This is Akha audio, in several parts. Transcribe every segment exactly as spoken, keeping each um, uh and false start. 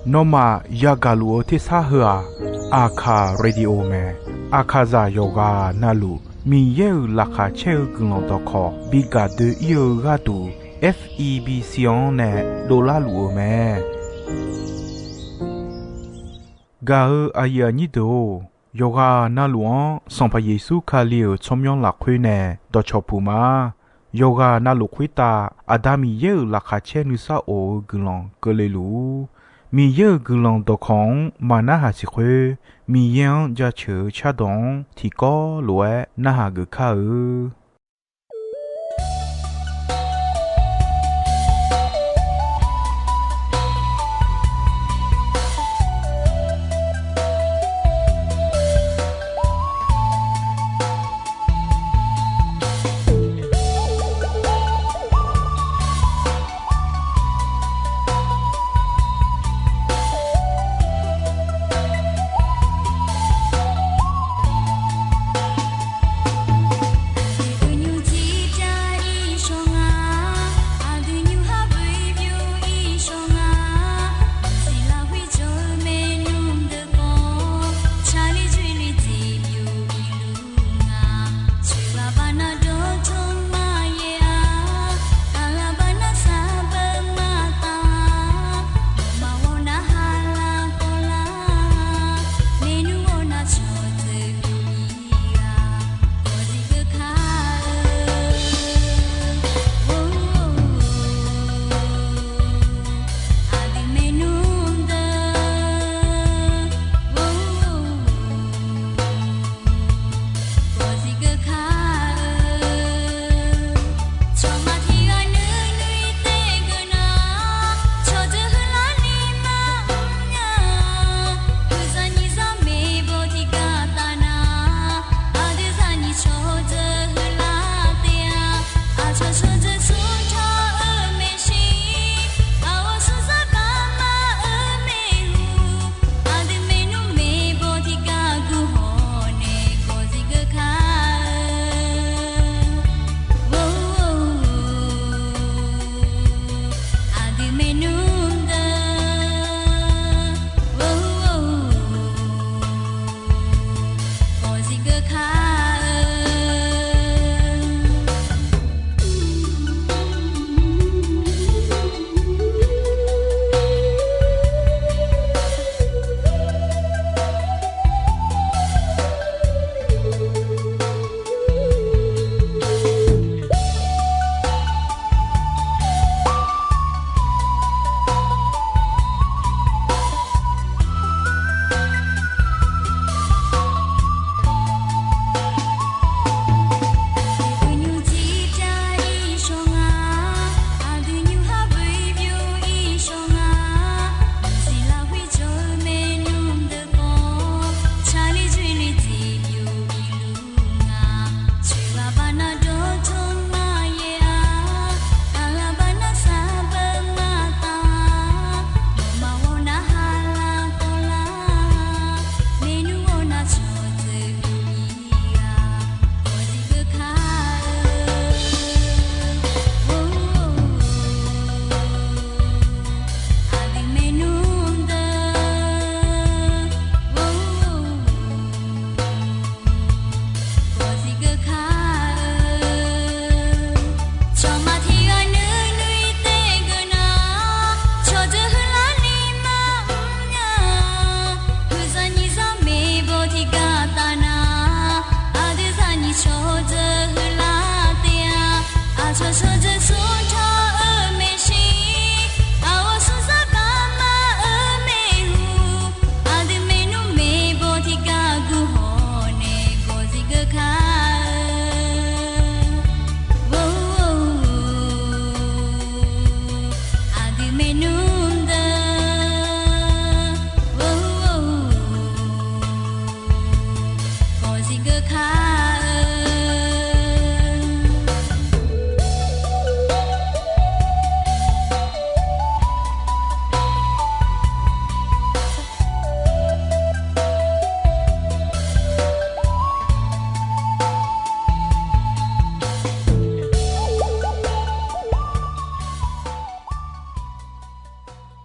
Nawmaf yagaq luf-eu tersar heu-aq, Aqkaq Radio mae. Aqkaqzaq yawqghaq navluf Miqyaer-euq laqkhaq caer-eu guiqlanq dawqkawq bi gaq doe-ir-eu gharduq, F E B C-anr nae dovlar luf-eu mae. Gaq-eu aqyuif aqnyir deuq-or, yawqghaq navluf-anr Sanqpaq Yeqsur Kali-euq tsawrmyanr lafkhoer nae dawqcawq puq ma. Yawqghaq navluf khoertav Aqda Miqyaer-euq laqkhaq caer nuisar of-eu guiqlanq keuvle luf-ur. Miqyaer-euq guiqlanq dawqkawq-anr maqnarhaq siq khoer, Miqyaer-anr jaceuq-eu cardawq-anr tiqkawv lof-aer narhaq geuf kar-eu.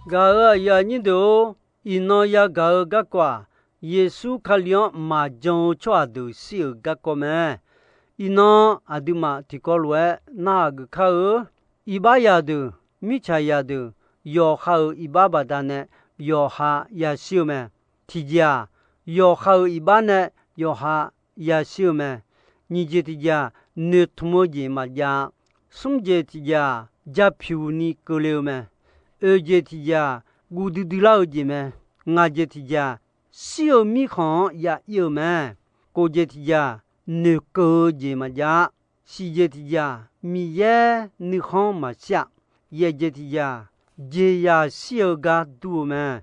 Gaq-euq aqyuif aqnyir deuq-or, iqnan yagaq-eu garkawv-aq, Yeqsur Kali-anr maqjan-eu tsawrhaq deuq shir-euq garkawv mae. Iqnan aqduimaf tiqkawv lof-aer narhaq geuf kar-eu. Iqbax zaqdeuq, mirtsaq zaqdeuq, yawqha-euq iqbax baqdanae yawqha yashir-eu mae. Tiqjeq-aq, yawqha-euq iqbax nae yawqha yashir-eu mae. Nyiq jeq tiqjeq-aq, noeqtmq-eu jeq maqjav-a. Smr jeq tiqjeq-aq, japyuq ni keuvle-eu mae. Oeq jeq tiqjeq-aq, guv duidui lar-eu jeq mae. Ngaq jeq tiqjeq-aq, shir-eu mirkhanq-anr ya ir-eu mae. Kof jeq tiqjeq-aq, noeqkeuv-eu jeq maqjav-a. Siq jeq tiqjeq-aq, Miqyaer nuikhanr maqshir-a. Yaeq jeq tiqjeq-aq, jeqzaq shir-eu gar dur-eu mae.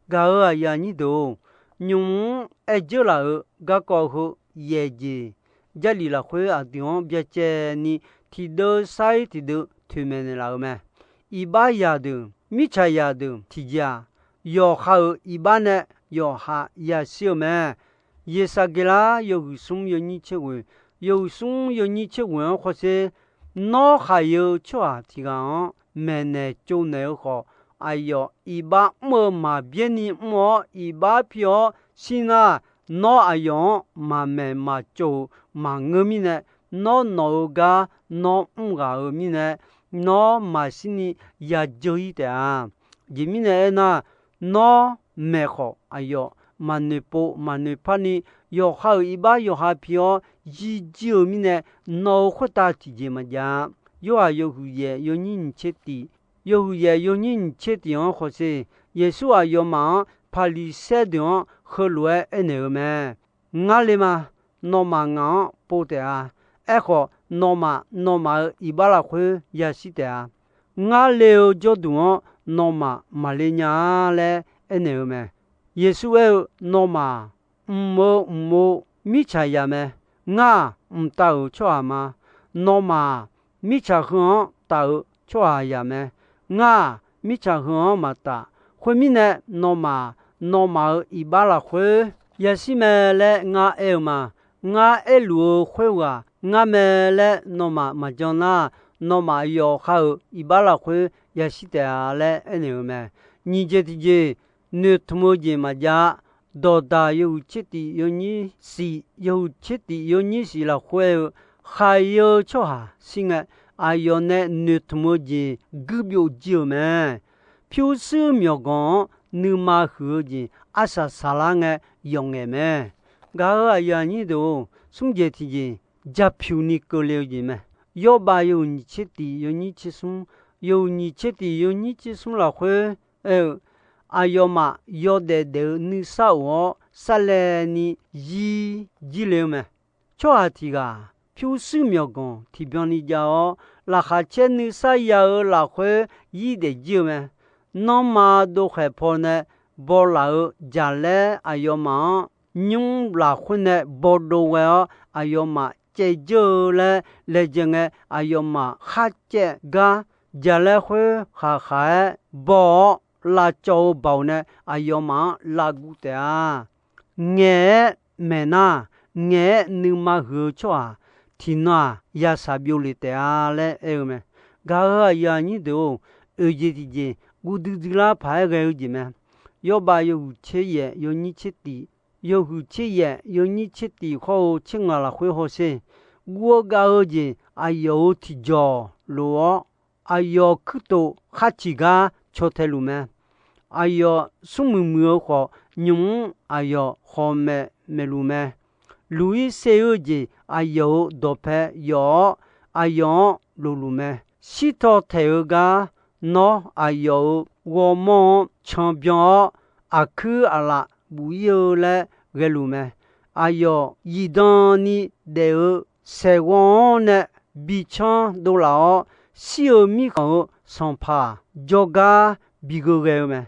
Gaq-euq aqyuif aqnyir deuq-or, nymq-mr aerdzeur laf-euq garkawv heu yaeq jeq, Jarlif lafkhoer aqdui-anr byacaevni tiqdeuv sair tiqdeuv toeqmaeq naeqlaf-eu mae. Iqbax zaqdeuq, mirtsaq zaqdeuq tiqjeq-aq, yawqha-euq iqbax nae yawqha yashir-eu mae. Yeqsaqgeqlar yawhuiq smr yawnyir tser ghoeq, yawhuiq smr yawnyir tser ghoeq-anr hawsher, Nawr khaqyae-eu tsawrhaq tiq ghaq-anr maeqnaeq tsovnaeq-eu khawf, aqyawf iqbax mr-eu maqbyaer ni mr-awr iqbax pi-awr shir nar, nawr aqyawf-anr maqmaeq maqtsov-euq maqngeur mirnae, nawr nawq-eu gar nawr mr ghaq-eu mirnae, nawr maqshir ni yajeur ir taef-a. Aqjeq mirnae aernar, nawr maeq khawf aqyawf maqnoeq pov maqnoeq par ni, yawqha-euq iqbax yawqha pi-awr yir jir-eu mirnae, nawq-euq khoertav tiqjeq maqjav-a. Yorhaq yawhuiq yaeq yawnyir nyiq tser tif, yawhuiq yaeq yawnyir nyiq tser tif-anr hawsher, Yeqsur aqyawfmaf-anr Paqliqsaer deuq-anr heulof-aer aernaeq-eu mae. Ngar le ma. Nawmaf ngaq-anr pov taef-a. Aerkhawf, nawmaf nawmaf-euq iqbax lafkhoer yashir taef-a. Ngar le-eu jawrduq-anr nawmaf maqle nya-a laer aernaeq-eu mae. Yeqsur aer-eu, Nawmaf mq-eu mq-eu mirtsaq zaq mae. Ngar-aq, mqtav-euq tsawrhaq ma. Nawmaf-aq, mirtsaq heu-anr taf-eu tsawrhaq zaq mae. Ngar-aq, mirtsaq heu-anr maqtaf. Khoermirnae, nawmaf-aq, nawmaf-euq iqbax lafkhoer yashir mae laer ngar aer-eu ma. Ngar aerluf-eu khoerghaq ngar mae laer nawmaf maqjan nar, nawmaf yawqha-euq iqbax lafkhoer yashir taef-a laer aernaeq-eu mae. Nyiq jeq tiqjeq, noeqtmq-eu jeq maqjav-a. Dawqdaq yawhuiq tser tif yawnyir shif, yawhuiq tser tif yawnyir shif lafkhoer aer-eu, khaqyae-eu tsawrhaq shir ngae, aqyawf nae noeqtmq-eu jeq guirbyov jir-euq mae. Pyurshuir myawqganq-anr nuima huiq-eu jeq arsaq saqlar ngae yawf ngaeq mae. Gaq-euq aqyuif aqnyir deuq-or, smr jeq tiqjeq, japyuq ni keuvle-eu jeq mae. Yawrbav yawhuiq nyiq tser tif yawnyir tser smr, yawhuiq nyiq tser tif yawnyir tser smr lafkhoer aer-eu, aqyawfmaf yawdaef daef-eu nuisar of-awr sarlaevni yir jir le-eu mae. Tsawrhaq tiq ghaq pyurshuir myawqganq tiqbyan ni jav-awr, laqkhaq caer nuisar ya-eu lafkhoer yir daef jir-eu mae. Nanrma dovkhaeq pawnae bawlaf-eu jaqlaer aqyawfmaf-anr nymr lafkhoer nae bawdov ghae-awr, aqyawfmaf caevdzeur-eu laer laejae ngae, aqyawfmaf kharcaev gar jaqlaer khoer khaqkhaq-aer baw-awr lavcawv-eu baoq nae aqyawfmaf-anr lavguv taef-a. Ngaeq-aer maeq nar, ngaeq-aer nuima huiq-eu tsawrhaq tiqnan-aq, yashaq byov lef taef-a laer aer-eu mae. Gaq-euq aqyuif aqnyir deuq-or, oeq jeq tiqjeq guv duidui lar paq-aer ghae-eu jeq mae. Yawrbav yawhuiq tser yaef yawnyir tser tif, yawhuiq tser yaef yawnyir tser tif hawr-eu tser ngaq lafkhoer hawsher. Guv-eu gav-eu jeq aqyawf-euq tiqjawq lof-awr, aqyawf kuirtof khar ciq gar caw tae luf mae. Aqyawf smrmuiq muiq-eu khawf, nymq-mr aqyawf khawq maeq maeqluf mae. Luq-ir ser-eu jeq aqyawf-euq dawqpae yawf-awr, aqyawf-anr lofluf mae. Shirtaw taeq-eu gar nawr aqyawf-euq ghawrmawr-anr canbyan-awr, aqkuir aqlaf buf-ir-eu laer ghaeluf mae. Aqyawf zifdan ni daef-eu saeqghawv-anr nae bicanr dovlaf-awr, shir-eu mirkhanq-euq sanqpaq jawrgar bigheu ghae-eu mae.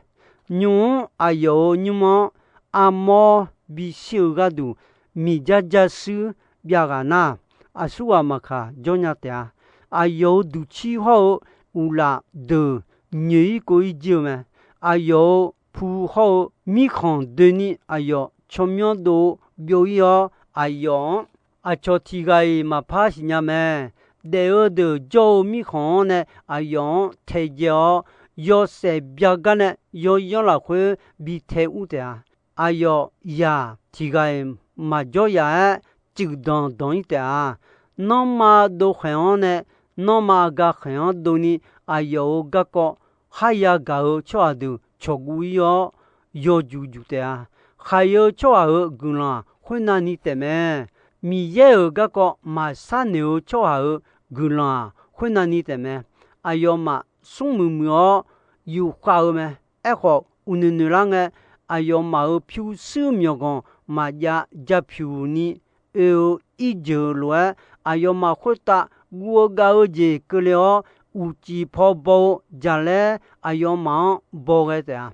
Nymq-mr aqyawf-euq nymr-anr armawr bishir-eu gharduq miqjar jarshuir byavghaq nar, aqsurghaq maqkaq jawrnya taef-a. Aqyawf-euq duqcir hawr-eu uqlaf deuq nyoeq-ir kov-ir jir-eu mae. Aqyawf-euq pu hawr-eu mirkhanq doeni aqyawf tsawrmyanr dov-eu byov-ir-awr, aqyawf-anr aqcawq tiq ghaq-iq maqpar siqnya mae. Daef-eu deuq jawr-eu mirkhanq-anr nae aqyawf-anr taedzae-awr, yawshaef byagar nae yawyanr lafkhoer bi tae ur taef-a. Aqyawf zaq tiq ghaq-iq maqjawr yaf-aer cuif danq danq-ir taef-a. Nanrma dov khaeq-anr nae nanrma gaq khaeq-anr dovni aqyawf-euq garkawv kharya gaq-eu tsawrhaq deuq cawqguv-ir-awr yawjuq juq taef-a. Khaq-eu tsawrhaq-euq guiqlanq-aq khoernav ni taefmae. Miqyaer-euq garkawv maqshar noeq-eu tsawrhaq-euq guiqlanq-aq khoernav ni taefmae. Aqyawfmaf smrmuiq muiq-awr yufkhav-eu mae. Aerkhawf, uqnoeq noeq lar ngae, aqyawfmaf-euq pyurshuir myawqganq maqjav japyuq ni oe-eu irjeuq lof-aer, aqyawfmaf khoertav guv-eu gav-eu jeq keuvle-awr, uqcif paw baw-eu jaqlaer aqyawfmaf-anr baw ghae taef-a.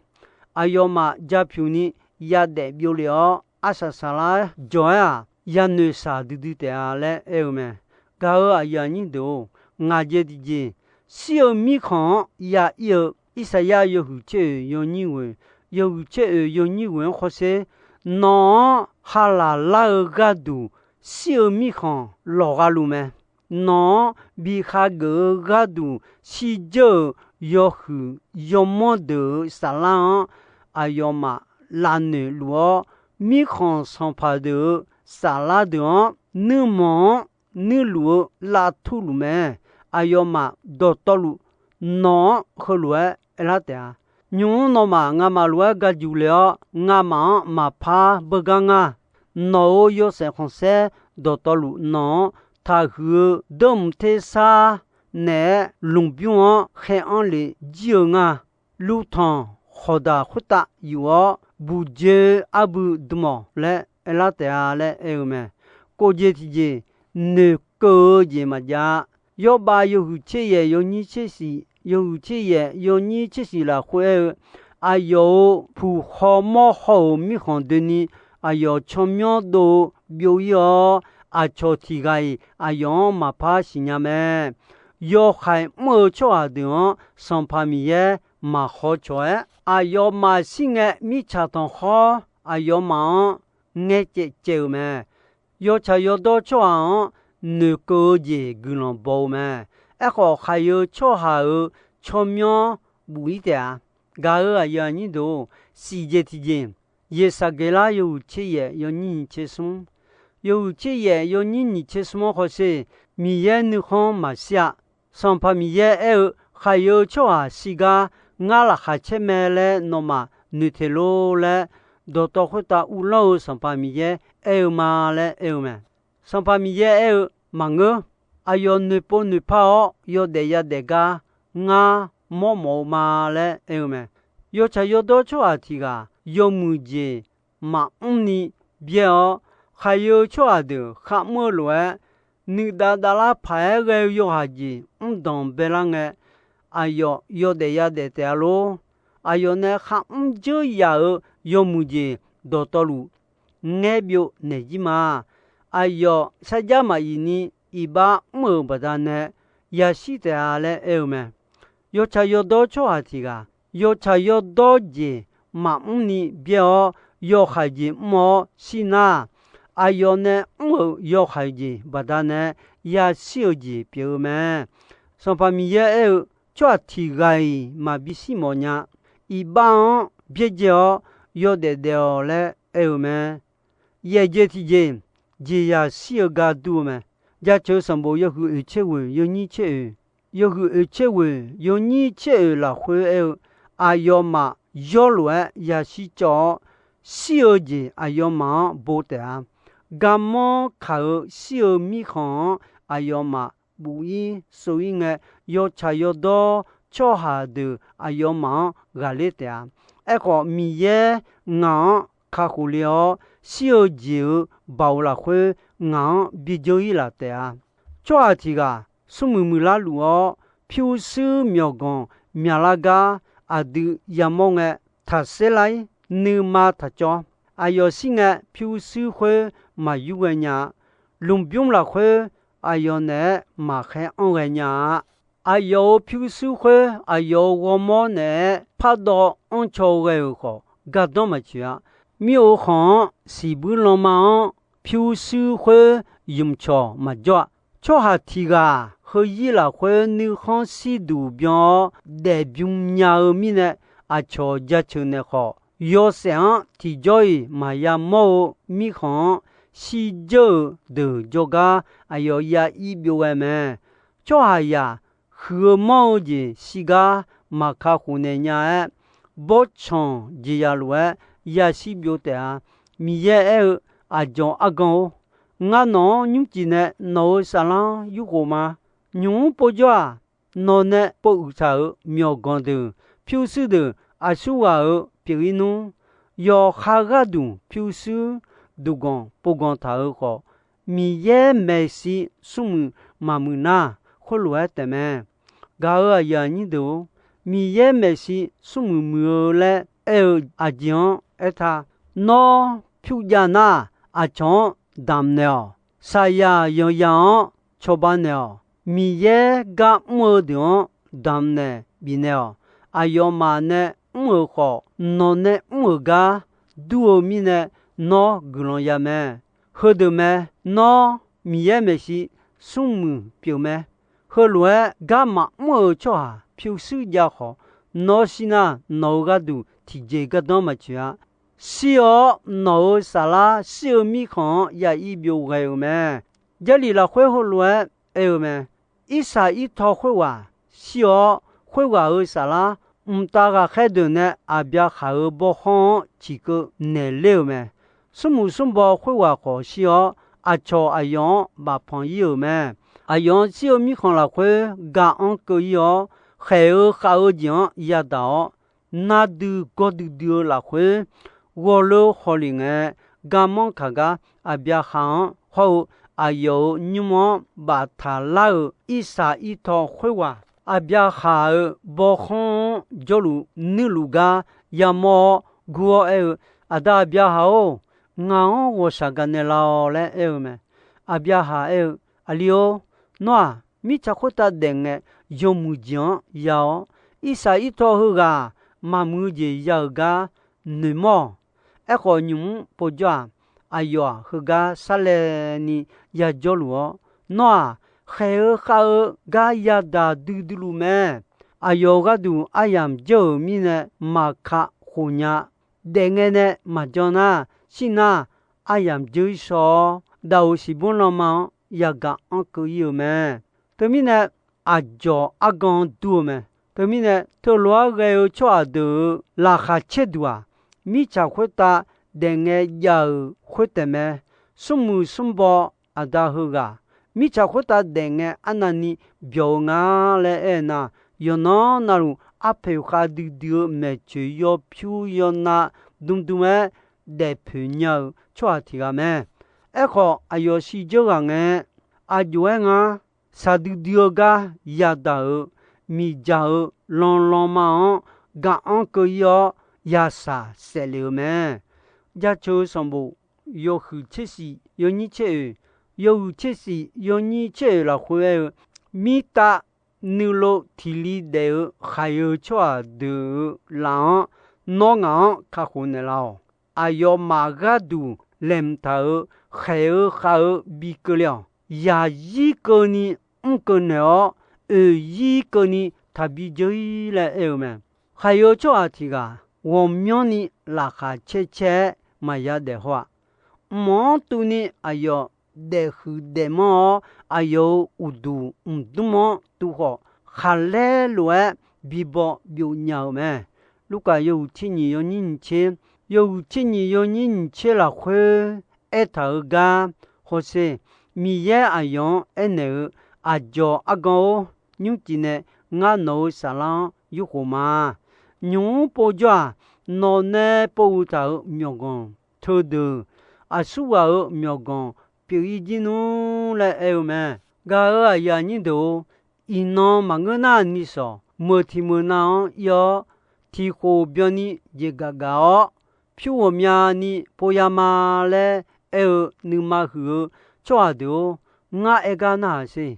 Aqyawfmaf japyuq ni yadaef byovlef-awr, arsaq saqlar jawq-aer-aq, yanoeq shaq duidui taef-a laer aer-eu mae. Gaq-euq aqyuif aqnyir deuq-or, ngaq jeq tiqjeq, shir-eu mirkhanq-anr ya-ir-eu, Irsaqyar yawhuiq tser oeq yawnyir ghoeq, yawhuiq tser oeq yawnyir ghoeq-anr hawsher, nawq-anr halaq lar-eu gharduq shir-eu mirkhanq lawq gha luf mae. Nawq-anr bi khageuf-eu gharduq shirdzeur-euq yawhuiq yawmanr deuq-euq saflar-anr aqyawfmaf lavnoeq luf-awr, mirkhanq sanqpaq deuq-euq saflar deuq-anr nuirmanq-anr nuirluf-eu lavtur luf mae. Aqyawfmaf dawqtawvluf nawq-anr heulof-aer aerlar taef-a. Nymq-mr nawmaf ngamaf lof-aer ga juq le-awr, ngamaf-anr maqpar beugar nga. Nawq-euq yawshaef khanqsaer dawqtawvluf nawq-anr taqhuiq-eu deurmq tersar naeq-aer lmqbymr-anr khaer anr lef jir-eu nga. Luvtanq khawqdaq khoertav yuf-awr, buqjoe arbui dm-awq laer aerlar taef-a laer aer-eu mae. Kof jeq tiqjeq, noeqkeuv-eu jeq maqjav-a. Yawrbav yawhuiq tser yaef yawnyir tser shif, yawhuiq tser yaef yawnyir tser shif lafkhoer aer-eu, aqyawf-euq puq haw mawr haw-euq mirkhanq doeni, aqyawf tsawrmyanr dov-eu byov-ir-awr, aqcawq tiq ghaq-iq aqyawf-anr maqpar siqnya mae. Yawhaiq mr-eu tsawrhaq deuq-anr Sanqpaq Miqyaer maqhaw cawq-aer, aqyawfmaf shir ngae mirtsaq tanqkhawr aqyawfmaf-anr ngaeqcaev caev-eu mae. Yawtsaq yawdawr tsawrhaq-anr noeqkeuv-eu jeq guiqlanq baw-eu mae. Aerkhawf, khaqyae-eu tsawrhaq-euq tsawrmyanr buf-ir taef-a. Gaq-euq aqyuif aqnyir deuq-or, shif jeq tiqjeq, Yeqsaqgeqlar yawhuiq tser yaef yawnyir nyiq tser smr, yawhuiq tser yaef yawnyir nyiq tser smr-anr hawsher, Miqyaer nuikhanr maqshir-a. Sanqpaq Miqyaer aer-eu, khaqyae-eu tsawrhaq shirgar ngar laqkhaq caer mae laer nawmaf noeqteq lor laer, dawqtawv khoertav uvlanr-eu Sanqpaq Miqyaer aer-eu ma laer aer-eu mae. Sanqpaq Miqyaer aer-eu, maqngeur. Aqyawf noeqpov noeqpar-awr yawdaef yadaef gar ngar mawrmawf-eu ma laer aer-eu mae. Yawtsaq yawdawr tsawrhaq tiq ghaq yawmuiq jeq maqmr ni byaer-awr, khaqyae-eu tsawrhaq deuq kharmr-eu lof-aer, nuidav davlar paq-aer ghae-eu yawhaq jeq mr danq baelar ngae, aqyawf yawdaef yadaef taef-a lor. Aqyawf nae kharmr dzeur yaf-euq yawmuiq jeq dawqtawvluf ngaer byov naeq jir ma. Aqyawf sarjax maqyif ni iqbax mr-euq baqdanae yashir taef-a laer aer-eu mae. Yawtsaq yawdawr tsawrhaq tiq ghaq yawtsaq yawdawr jeq maqmr ni byaer-awr, yawhaiq jeq mr-awr shir nar, aqyawf nae mr-euq yawhaiq jeq baqdanae yashir-eu jeq pyeuf-eu mae. Sanqpaq Miqyaer aer-eu, tsawrhaq tiq ghaq-iq maqbi shir mawf nya. Iqbax-anr byaerdzae-awr yawdaef daef-awq laer aer-eu mae. Yaef jeq tiqjeq, jeqzaq shir-eu gar dur-eu mae. Jaceuq sanqbof yawhuiq oeq tser ghoeq yawnyir tser oeq, yawhuiq oeq tser ghoeq yawnyir tser oeq lafkhoer aer-eu, aqyawfmaf yawlof-aer yashir cawv-awr, shir-eu jeq aqyawfmaf-anr bo taef-a. Garmanr kaq-eu shir-eu mirkhanq-anr aqyawfmaf buf-ir sov-ir ngae, yawtsaq yawdawr tsawrhaq deuq aqyawfmaf-anr ghaqler taef-a. Aerkhawf, Miqyaer ngaq-anr kakhof le-awr, shir-eu jeq-euq baoq lafkhoer ngaq-anr bi dzeur-ir laf taef-a. Tsawrhaq tiq ghaq smrmuiq muiqlar luf-awr, pyurshuir myawqganq myaqlar gar aqdui yamawr ngae, taqser lar-ir. Nuima taqcawv. Aqyawf shir ngae, pyurshuir khoer maqyur ghae nya-a. Lmqbymr lafkhoer aqyawf naeq-aer maqkhaer anr ghae nya-a. Aqyawf-euq pyurshuir khoer aqyawf-euq ghawrmawr naeq-aer pardawv anrcaw ghae-euq khawf, gardanr maqtsoeq-a. Mir-euq khanq-anr siqbuir lanma-anr pyurshuir khoer ymqcawq maqjawr-a. Tsawrhaq tiq ghaq heuzir lafkhoer nuikhanr shirduq byan-awr daefbymr nya-eu mirnae, aqcawq jaceuq naeq khawf, yawshaef-anr tiqjawr-iq maqya mawr-eu mirkhanq-anr shirdzeur-euq deuq jawrgar aqyawf ya ir byov ghae mae. Tsawrhaqzaq huiq-eu manr-eu jeq shirgar maqka khof naeq nya-aer, bawrtsanq jeqzaq lof-aer yashir byov taef-a. Miqyaer aer-eu, Aqdzawq argan-or, ngar nawq-anr nymrcif nae nawq-euq saflar-anr yurkhof ma. Nymq-mr povjawr-aq, nawqnae pov uiqtaq-euq myawqganq deuq, pyurshuir deuq aqsurghaq-euq pyeuf-ir nmr. Yawqha gharduq pyurshuir duqganq povganq taq-euq khawf, Miqyaer maeqshi smrmuiq maqmuiq nar, khoerlof-aer taefmae. Gaq-euq aqyuif aqnyir deuq-or, Miqyaer maeqshi smrmuiq muiq-eu laer aer-eu aqjeq-anr aertaq. Nawr pyur jav nar, aqcawq-anr damq naeq-awq. Saqyaq yanqzaq-anr cawba naeq-awq. Miqyaer gar mr-eu deuq-anr damq naeq bifnaeq-awq. Aqyawfmaf nae mr-euq khawf, nawqnae mr-euq gar dur-eu mirnae, nawr guiqlanq ya mae. Heudeuq mae, nawr Miqyaer maeqshi smrmuiq pyeuf mae. Heulof-aer gar maqmr-euq tsawrhaq pyurshuir jav khawf, nawr shir nar, nawq-euq gharduq tiqjeq gardanr maqtsoeq-a. Shir-awr nawq-euq saflar shir-eu mirkhanq-anr ya ir byov ghae-euq mae. Jarlif lafkhoer heulof-aer aer-eu mae. Irsaq Irtaw khoerghaq shir-awr, khoerghaq-euq saflar mqtav ghaqkhaer deuq nae Aqbyaqhaq-euq bawkhanr-anr ciqkeuv naeq ler-euq mae. Smrmuiq smrbaw khoerghaq khawf shir-awr, aqcawq aqyawf-anr bafpanq ir-euq mae. Aqyawf-anr shir-eu mirkhanq lafkhoer ga-anr keuv ir-awr, khaeq-eu khav-eu jeq-anr yadaq-awr, nar dui gawr duidui-eu lafkhoer ghawqleu hawlef ngae, garmanr kaq gar Aqbyaqhaq-anr hawr-eu aqyawf-euq nymr-anr baftaq lar-euq Irsaq Irtaw khoerghaq, Aqbyaqhaq-euq bawkhanr-anr jawrluf nuirluf gar yamawr-awr gur-awr aer-eu, Aqda Aqbyaqhaq-or, ngaq-anr ghawqshaq gaqnaeq la-awq laer aer-eu mae. Aqbyaqhaq aer-eu, Aqli-or, nawr-aq mirtsaq khoertav daef ngae yawmuiq jeq-anr ya-awr, Irsaq Irtaw heughaq maqmuiq-eu jeq ya-euq gar noeqmawr-awq. Aerkhawf, nymq-mr povjawr-aq, aqyawf-aq heugar sarlaevni yajawrluf-awr, nawr-aq, khaeq-eu khav-eu gar yadaq duidui luf mae. Aqyawf gharduq aryamq jawr-euq mirnae maqka khof nya. Daef ngae nae maqjan nar, shir nar, aryamq jawr-ir shaw-awr, daqoq siqbmr lanma-anr yagaq anr keuv-ir-euq mae. Teumirnae, aqdzawq argan dur-eu mae. Teumirnae, teulof-aer ghae-eu tsawrhaq deuq-euq laqkhaq caerduq-aq, mirtsaq khoertav daef ngae jav-euq khoer taef mae. Smrmuiq smrbaw aqda heughaq, mirtsaq khoertav daef ngae arnavni byawq-eu nga laer aer-eu nar, yawqnan navluf arpoeq khav duidui-eu maeqtsoeq yawpyur yawnav dmdm-aer daefpoeq nya-euq tsawrhaq tiq ghaq mae. Aerkhawf, aqyawf shirdzeur ghaq ngae, aqjox-aer ngar shaqdui dui-eu gar yadaq-euq miqdzaq-euq lanlanma-anr gaq-anr keuv-ir-awr, yashaq saeflef-euq mae. Jaceuq-eu sanqbof yawhuiq tser shif yawnyir tser oeq, yawhuiq tser shif yawnyir tser oeq lafkhoer aer-eu, Mirtav nuilov tiq li daef-eu khaq-eu tsawrhaq deuq-euq laf-anr, nawr ngaq-anr kakhof naeqlaf-awq. Aqyawfmaf gharduq laeqhmq taq-euq khaeq-eu khav-eu bi keuvle-awq. Yaqzir keuvni mr keuv naeq-awr, oeqzir keuvni taqbi dzeur-ir laer aer-eu mae. Khaq-eu tsawrhaq tiq ghaq ghawqmyanrni laqkhaq caer caer-aer maqya daef haw-aq, mq-anr tuvni aqyawf daefhuiq daefmanr-awr, aqyawf-euq uqduq mqdmr-anr tuvkhawf, khaqlaer lof-aer bibaw byov nya-eu mae. Lurkaf yawhuiq tser nyiq yawnyir nyiq tser, yawhuiq tser nyiq yawnyir nyiq tser lafkhoer aertaq-euq gar hawsher. Miqyaer aqyawf-anr aernaeq-eu, Aqdzawq argan-or, nymrcif nae ngar nawq-euq saflar-anr yurkhof ma. Nymq-mr povjawr-aq, nawq nae pov uiq taq-euq myawqganq teudeuq, aqsurghaq-euq myawqganq pyeuf-ir jir nmr laer aer-eu mae. Gaq-euq aqyuif aqnyir deuq-or, iqnan maqngeur nar, nishawq meuq tiq meuq nav-anr ir-awr, tiq khof byanni jeqgaf gaf-awr, pyur ghawqmyani pov ya ma laer aer-eu nuima huiq-eu tsawrhaq deuq-or, ngar aer gar narhaq sher.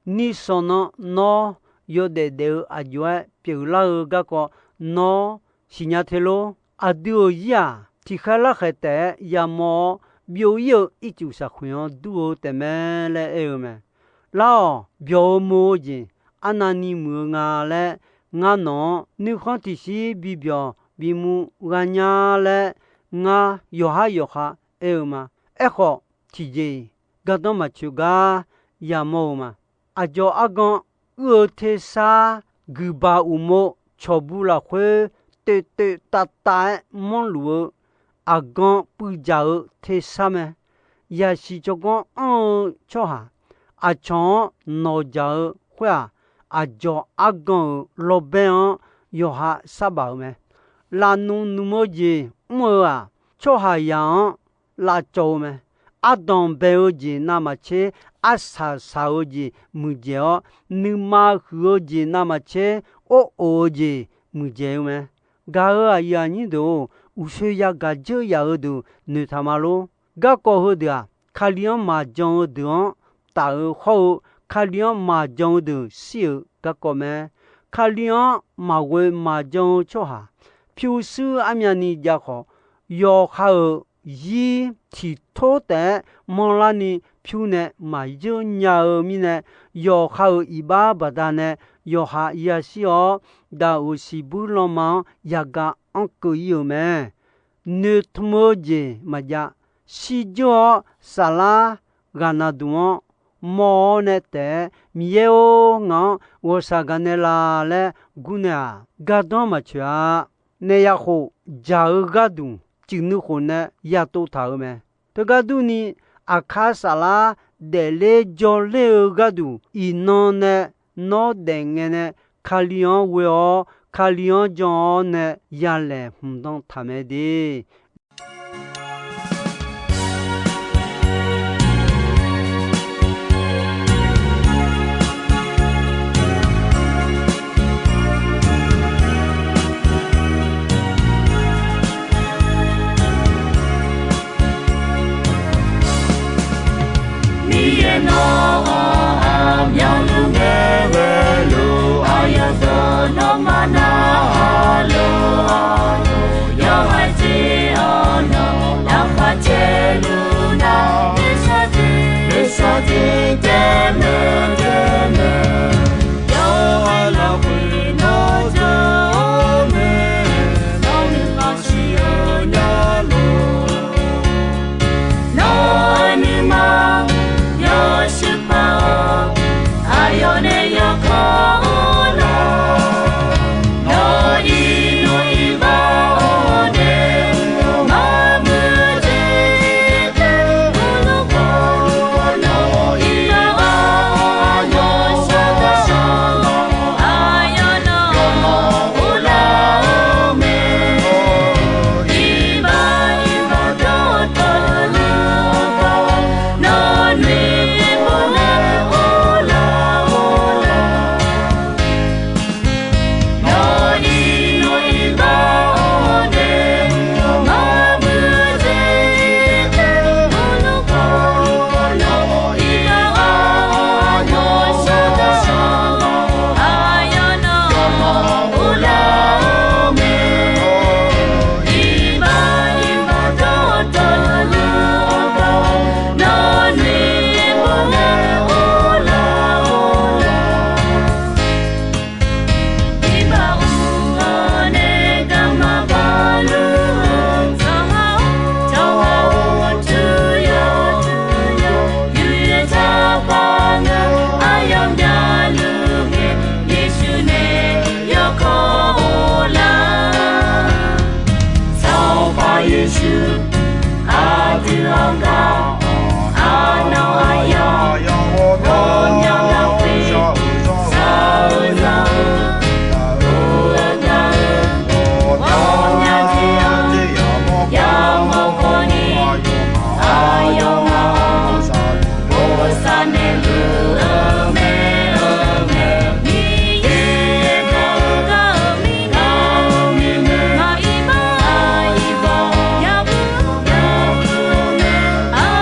Nishawq nan nawr yawdaef daef-eu aqjox-aer pyeuflar-eu garkawv nawr siqnya te lor. Aqdui-euq zir-aq, tiqkhaer larkhaeq taef-aer yamawr-awr, byov-ir-eu ircuf saqkhoeq-anr dur-eu taef mae laer aer-eu mae. Lar-awq, byawq-eu mo-eu jeq arnavni muiq-eu nga laer, ngar nawq-anr nuikhanr tiqshir bibyawq bimuv gha nya laer, ngar yawqhar yawqha aer-eu ma. Aerkhawf, tiqjeq-iq gardanr maqtsoeq gar yamawr-eu ma. Aqdzawq argan uir-eu tersar guiqbaq uqmov cawqbu lafkhoer toeqtoeq tavtav-aer manrluf-eu aqgan puivdzaq-eu tersar mae. Yaqsiq tsawrganr anr-eu tsawrhaq aqcawq-anr nawqdzaq-eu khoer-aq, aqdzawq argan-euq lawrbaer-anr yawqha sarbaf-eu mae. Lafnmq nmq-eu jeq mr-eu-aq, tsawrhaqzaq-anr lavcawv-eu mae. Ardanq bae-eu jeq navmaqtser, arsaq saq-eu jeq muiqdzaeq-awr, nuima huiq-eu jeq navmaqtser, or of-eu jeq muiqdzaeq-eu mae. Gaq-euq aqyuif aqnyir deuq-or, uqshoe yagaq dzeur yaf-eu deuq noeqtaq ma lor. Garkawv heudeuq-aq, Kali-anr maqjan-eu deuq-anr taf-eu hawr-eu, Kali-anr maqjan-eu deuq shir-euq garkawv mae. Kali-anr maqghoe maqjan-eu tsawrhaq pyurshuir armyavni jav khawf, yawqha-euq zir tiqtor taef-aer manrlarni pyur nae maqyeur nya-eu mirnae, yawqha-euq iqbax baqdanae yawqha yashir-awr, daqoq siqbuir lanma-anr yagaq anrkeuv ir-euq mae. Noeqtmq-eu jeq maqjav. Shirdzeur-awr saflar ghaqna duq-anr mawr-awr nae taef-aer, Miqyaer-or, ngaq-anr ghawqshaq gaqnaeq laf laer gurnaeq-aq, gardanr maqtsoeq-a. Naef yaqkhof dzaq-eu gharduq, cuif nuikhof nae yatov taq-euq mae. Teugar durni, aqkar saflar daefler jawrler-eu gharduq, iqnan nae nawr daefngae nae Kali-anr ghoe-awr, Kali-anr jan-awr nae yalaeq hmqdan taq mae de. Miqyaer nawr-aq, aqmyanluf ngae ghaeluf aqyawf deuq nawmaf narhaq lof-a. Yawqha jeq-awr nawq lafkhoer caeluf nar, nuisar jeq, nuisar jeq taef maeq taef maeq. Yawqha lafkhoer nawr jawr-eu mae, nawr nuima shir-eu nya lor. Nawr-eu nuima yawshuif paq-awr, aqyawf nae yawkawr-eu lar. Nawr iqnan iqbax-awr nae maqmuiq-eu jeq, nawr iqnan aqyawf shawr-eu lar, aqyawf nawq uvlar-eu mae. Iqbax iqbax dawqtawvluf-eu baw, nawr noeqpov nae uvlar-eu lar. Yeqsur, aqdui-anr gar, arnan aqyawf, ghawqmyanr lafkhoer shawr-eu zaq-eu, ur-eu gar-eu, ghawqmya jeq-anr yamawr khawf ni, aqyawfmaf-anr bosav naeqluf-eu mae, eu mae. Miqyaer gar-eu gar-eu mirnae, ngaq iqbax iqbax yabur yabur-eu mae.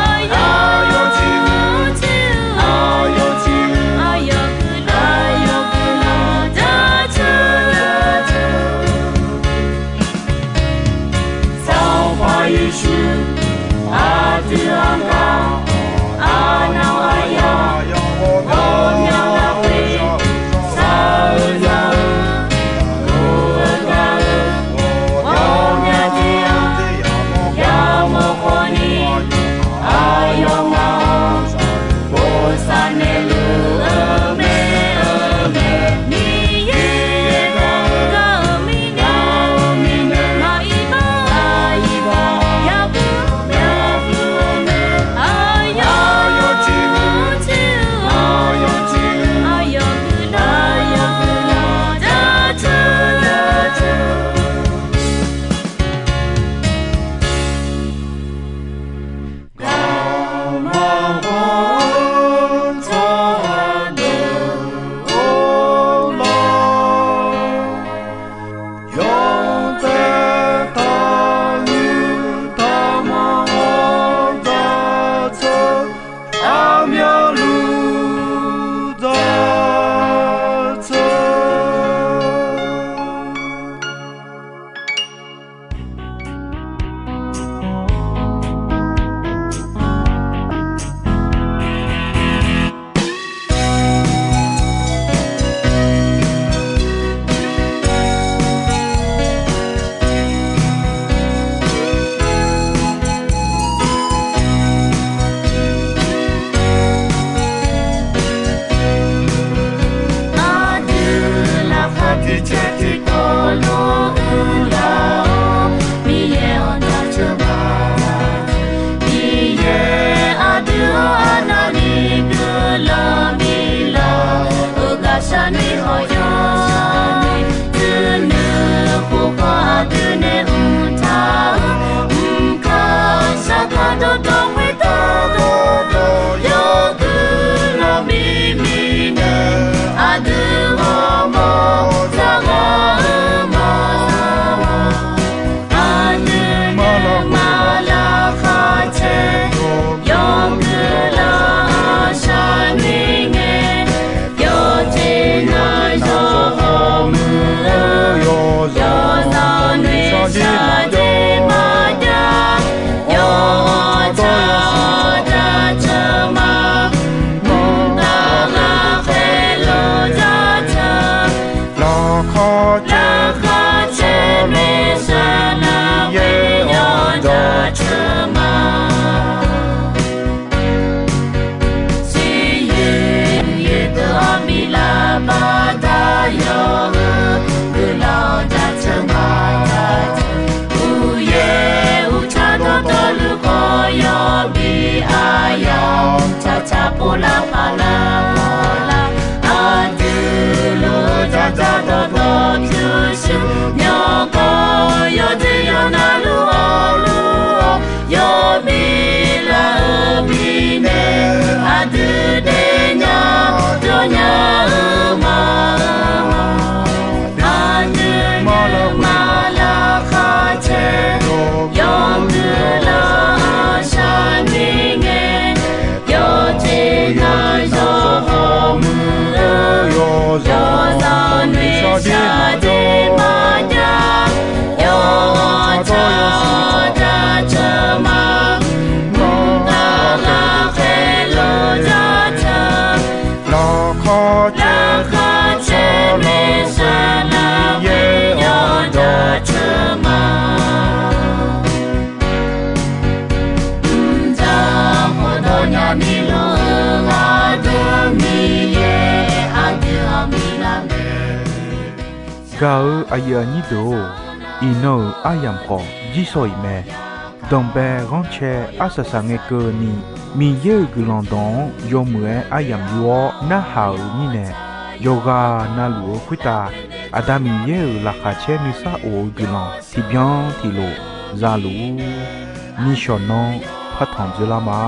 Yawtsaev taqyuif taqmanq-awr dzaqtseuv, aqmyanluf dzaqtseuv. Aqdui laqkhaq tiqcaev tiqkawv lof-eu lar-awr, Miqyaer-anr jaceuq ma. Miqyaer aqdui-anr arnavni guiqlanq biflaf-euq gaqshaq ni hawq yawni, duinuir pov khawf aqdui nae mqtaq-eu mqkaq saqkaq dawqtawvluf khoertav dawqtawv yawguiq lanq bif mirnae, aqdui ghawrmawr dzaqghaq-eu ma. Aqdui nuima laqkhaq caer yawguiq lanq shaqni ngae, yawqjeq navzawr hawmuiq-eu yawqzanq noeqshaq jeq maqjav, yawqha jaceuq ma. Mqtav ghaqkhaer luf jaceuq, laqkhaq caer, laqkhaq caer noeqshaq nar Miqyaer-anr jaceuq ma. Siqyoeq yoeqdeuq-anr biflaf baqda yawq-eu guiqlanq jaceuq ma. Uqyaer uqtsaq dawqtawvluf khawf yawbi aqyawf tsaqtsaq povlar paqlar paqlar, aqdui lof-eu dzaqdzaq dawqtawv pyurshuir myawqganq yawdzer yawqnav luf-awr luf-awr yawbi lar-eu mirnae, aqdui daefnya jawrnya-eu ma. Aqdui nuima laqkhaq caer yawguiq lanq shaqni ngae, yawqjeq navzawr hawmuiq-eu yawqzanq noeqshaq jeq maqjav, yawqha jaceuq ma. Mqtav ghaqkhaer luf jaceuq, laqkhaq caer, laqkhaq caer noeqshaq nar Miqyaer-anr jaceuq ma. Mqdzaq khofdawq nyani luf-eu aqdui Miqyaer aqdui-anr biflaf mae. Gaq-eu aqyuif aqnyir deuq-or, iqnan-euq aryamq khawf jirshaw-iq mae. Danqbae ghanrcae arsaq saq ngae keuvni, Miqyaer-euq guiqlanq dawq-anr yawmuiq-aer aryamq yur-awr narhaq-euq mirnae, yawqghaq navluf-eu khoertav Aqda Miqyaer-euq laqkhaq caer nuisar of-eu guiqlanq tiqbyan tiqlof za luf-ur. Nishawq nanr partanq dzoerlar ma.